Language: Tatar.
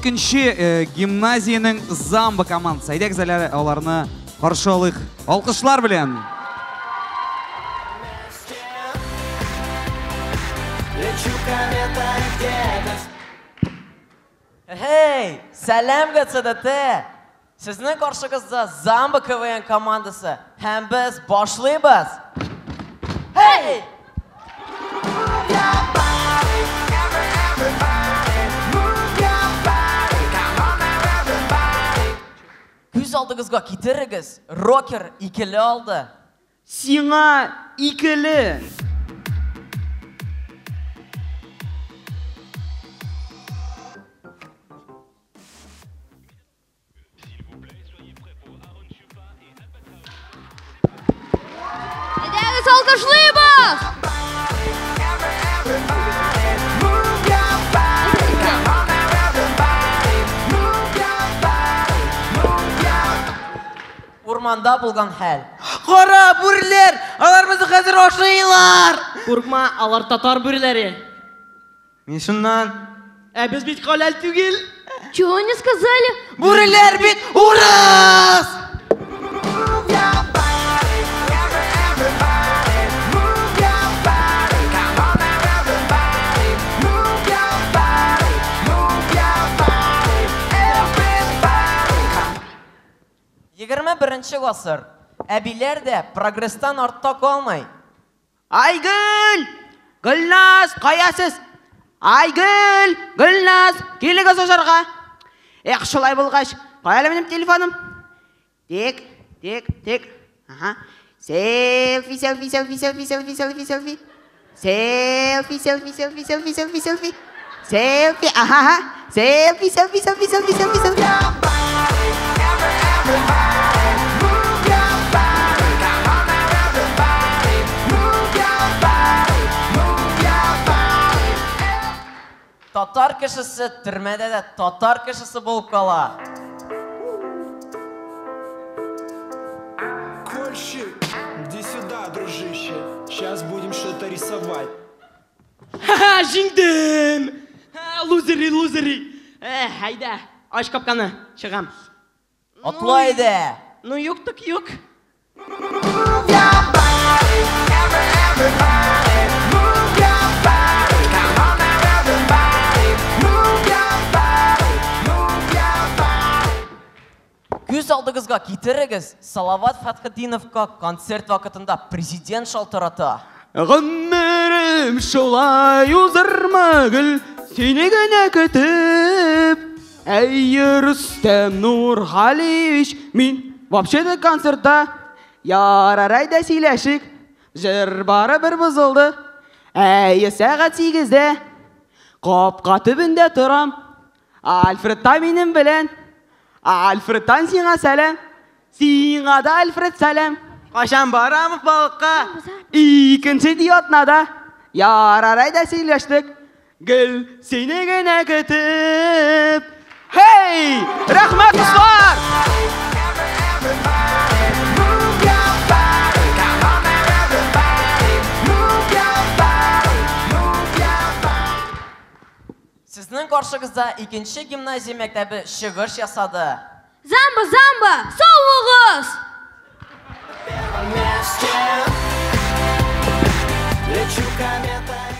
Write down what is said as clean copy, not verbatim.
Икенче гимназиянең Замба командасы. Әйдәгез әле аларны каршы алыйк. Алкышлар белән. Хей, сәлам ГЦДТ! Сезнең каршыгызда Замба КВН командасы. Һәм без башлыйбыз. Хей! Күз алдыгызга китерегез, рокер икеле алды. Сиңа икеле! Әйдәгез, алкышлыйбыз! Урманда булган хәл. Кара, бүреләр! Алар безне хәзер ашыйлар! Куркма, алар татар бүреләре. Мин шуннан. Ә без бит халәл түгел. Чего они сказали? Бүреләр бит урыс! Егерме беренче гасыр. Әбиләр дә прогресстан артта калмый. Айгөл! Гөлназ, кая сез? Айгөл! Гөлназ, килегез ашарга. Эх, шулай булгач, кая әле минем телефоным? Тик, тик, тик. Ага. Селфи, селфи, селфи, селфи, селфи, селфи, селфи. Селфи, селфи, селфи, селфи, селфи, селфи. Селфи, ага, ага. Селфи, селфи, селфи, селфи, селфи, селфи. Татар кешесе төрмәдә дә татар кешесе булып кала. Кольщик, иди сюда, дружище. Сейчас будем что-то рисовать. Ха-ха, җиңдем! Лузери, лузери. Әйдә, ач капканы, чыгам. Атла әйдә. Ну юк так юк. Күз алдыгызга китерегез, Салават Фәтхетдиновка концерт вакытында президент шалтырата. Гомерем шулай узырмы гел, сине генә көтеп. Әй, Рөстәм Нургалиевич, мин вообще-то концертта. Ярар, әйдә сөйләшик. Җыр барыбер бозылды. Әй, сәгать 8-дә капка төбендә торам. Альфред та минем белән. Альфредтан сиңа сәлам. Сиңа да Альфред сәлам. Кашан барам балыкка? Икенче атнада. Ярар, әйдә сөйләштек. Гел сине генә көтеп. Хей! Рәхмәт, дуслар! Сезнең каршыгызда икенче гимназия мәктәбе чыгыш ясады. Замба, замба, сау булыгыз! Лечу комета.